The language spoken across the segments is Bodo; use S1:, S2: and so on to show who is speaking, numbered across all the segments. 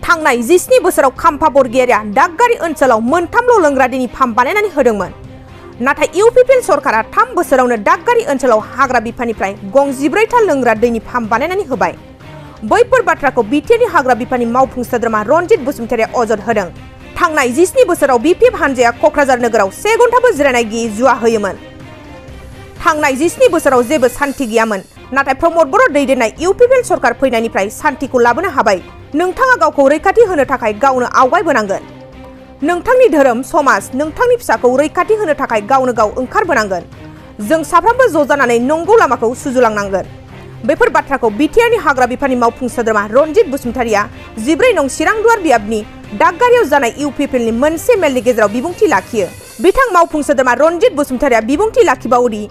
S1: थांनाय 17 बोसोराव खाम्फा बरगयारिया दागगारि ओनसोलाव मोनथामल' लोंग्रा दैनि पाम्प बानायनानै होदोंमोन। नाथाय इउपिपिएल सरकारा 3 बोसोरावनो दागगारि ओनसोलाव हाग्रा बिफाननिफ्राय गं 14था लोंग्रा दैनि पाम्प बानायनानै होबाय। बैफोर बाथ्राखौ बिटिआरनि हाग्रा बिफाननि मावफुं सोद्रोमा रनजित बसुमतारिया अजद होदों। थांनाय 17 बोसोराव बिपिएफ हानजाया क'क्राझार नोगोराव 1 घन्टाबो जिरायनाय गैयै जुवा होयोमोन। थांनाय 17 बोसोराव जेबो सान्थि गैयामोन। नाथाय प्रमद बर' दैदेननाय इउपिपिएल सरकार फैनायनिफ्राय सान्थिखौ लाबोनो हाबाय। नोंथाङा गावखौ रैखाथि होनो थाखाय गावनो आवगायबोनांगोन। नोंथांनि धोरोम समाज नोंथांनि फिसाखौ रैखाथि होनो थाखाय गावनो गाव ओंखारबोनांगोन। जों साफ्रोमबो ज' जानानै नंगौ लामाखौ सुजुलांनांगोन। बेफोर बाथ्राखौ बिटिआरनि हाग्रा बिफाननि मावफुं सोद्रोमा रनजित बसुमतारिया 14 नं चिरांदुवार बियाबनि दागगारियाव जानाय इउपिपिएलनि मोनसे मेलनि गेजेराव बिबुंथि लाखियो। बिथां मावफुं सोद्रोमा रनजित बसुमतारिया बिबुंथि लाखिबावोदि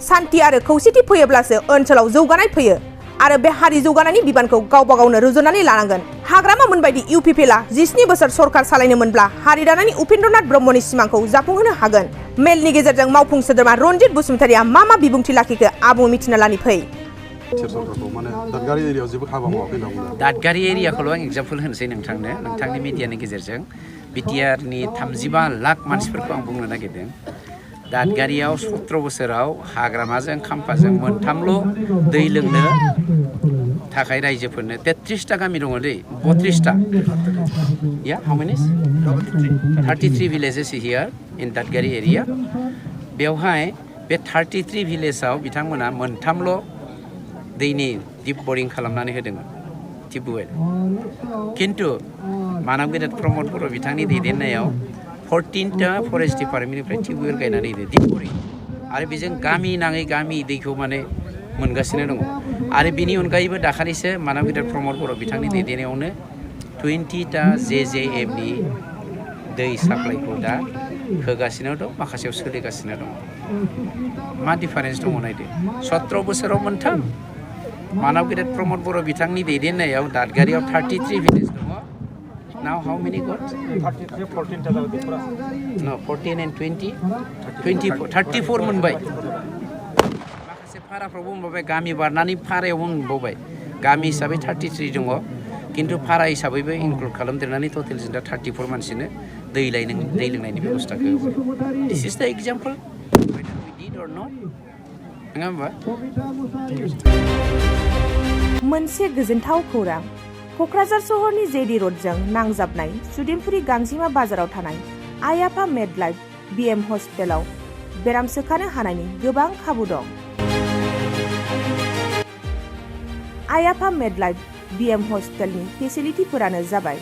S1: सान्थि आरो खौसेथि फैयोब्लासो ओनसोलाव जौगानाय फैयो आरो बे हारि जौगानायनि बिबानखौ गावबा गावनो रुजुनानै लानांगोन। हाग्रामा मोनबायदि इउपिपिएलआ 17 बोसोर सरकार सालायनो मोनब्ला हारि दानायनि उपेन्द्रनाथ ब्रह्मनि सिमांखौ जाफुंहोनो हागोन। मेलनि गेजेरजों मावफुं सोद्रोमा रनजित बसुमतारिया मा बिबुंथि लाखिखो आबुं मिथिना लानि फै।
S2: दादगारि एरियाखौल' आं एग्जाम्पल होनोसै नोंथांनि मिडियानि गेजेरजों बिटिआरनि 35 लाख मानसिफोरखौ आं बुंनो नागिरदों। दादगारियाव 17 बोसोराव हाग्रामाजों खाम्फाजों मोनथामल' दै लोंनो थाखाय रायजोफोरनो 33टा गामि दङ दै 32टा या हाउ मेनि 33 villages here in दादगारि एरिया। बेवहाय बे 33 भिलेजाव बिथांमोना मोनथामल' दैनि दिप बरिं खालामनानै होदोंमोन टिउबवेल। खिन्थु मानब गेदेर प्रमद बर' बिथांनि दैदेननायाव 14टा फरेस्ट डिपार्टमेन्टनिफ्राय टिउबवेल गायनानै होदों दिप बरिं आरो बेजों गामि नाङै गामि दैखौ माने मोनगासिनो दङ। आरो बिनि अनगायैबो दाखालिसो मानब गेदेर प्रमद बर' बिथांनि दैदेननायावनो 20टा JJMनि दै साप्लाइखौ दा होगासिनो दं, माखासेयाव सोलिगासिनो दं। मा डिफारेन्स दङ नायदो। 17 बोसोराव मोनथाम मानब गेदेर प्रमद बर' बिथांनि दैदेननायाव दादगारियाव 33 भिलेज दङ। Now how many got? 14 and 20? 34 मोनबाय। माखासे फाराफ्रावबो मोनबाय, गामि बारनानै फारायावबो मोनबावबाय। गामि हिसाबै 33 दङ, खिन्थु फारा हिसाबैबो इनक्लुड खालामदेरनानै टटेल जों दा 34 मानसिनो दै लोंनायनि बेबस्थाखौ होबाय। दिस इज द example whether we did or not। नङा होमबा?
S1: मोनसे गोजोनथाव खौरां। क'क्राझार सहरनि जेडि र'डजों नांजाबनाय सुदेमपुरि गांजिमा बाजाराव थानाय आइ आफा मेडलाइफ बिएम हस्पिटालाव बेराम सोखानो हानायनि गोबां खाबु दं। आइ आफा मेडलाइफ बिएम हस्पिटालनि फेसिलिटिफोरानो जाबाय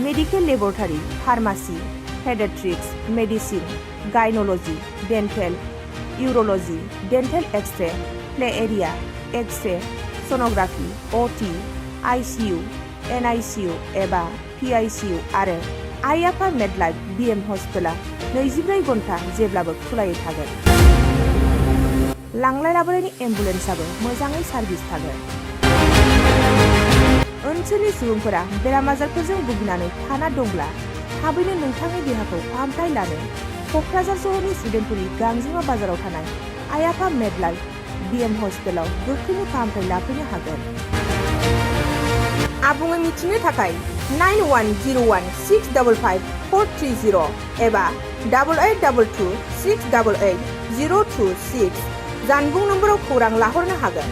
S1: medical laboratory, pharmacy, paediatrics, medicine, gynaecology, dental, urology, dental x ray, play area, x ray, sonography, OT, ICU, NICU एबा पिआइसिइउ आरो आइ आफा मेडलाइफ बिएम हस्पिटाला 24 घन्टा जेब्लाबो खुलायै थागोन। लांलाय लाबोलायनि एम्बुलेन्सआबो मोजाङै सार्भिस थागोन। ओनसोलनि सुबुंफोरा बेराम आजारफोरजों भुगिनानै थाना दंब्ला थाबैनो नोंथांनि देहाखौ फाहामथाय लानो क'क्राझार सहरनि सुदेमपुरि गांजिमा बाजाराव थानाय आइ आफा मेडलाइफ बिएम हस्पिटालाव गोख्रैनो फाहामथाय लाफैनो हागोन। आबुङै मिथिनो थाखाय 9101655430 एबा 8822688026 जानबुं नम्बराव खौरां लाहरनो हागोन।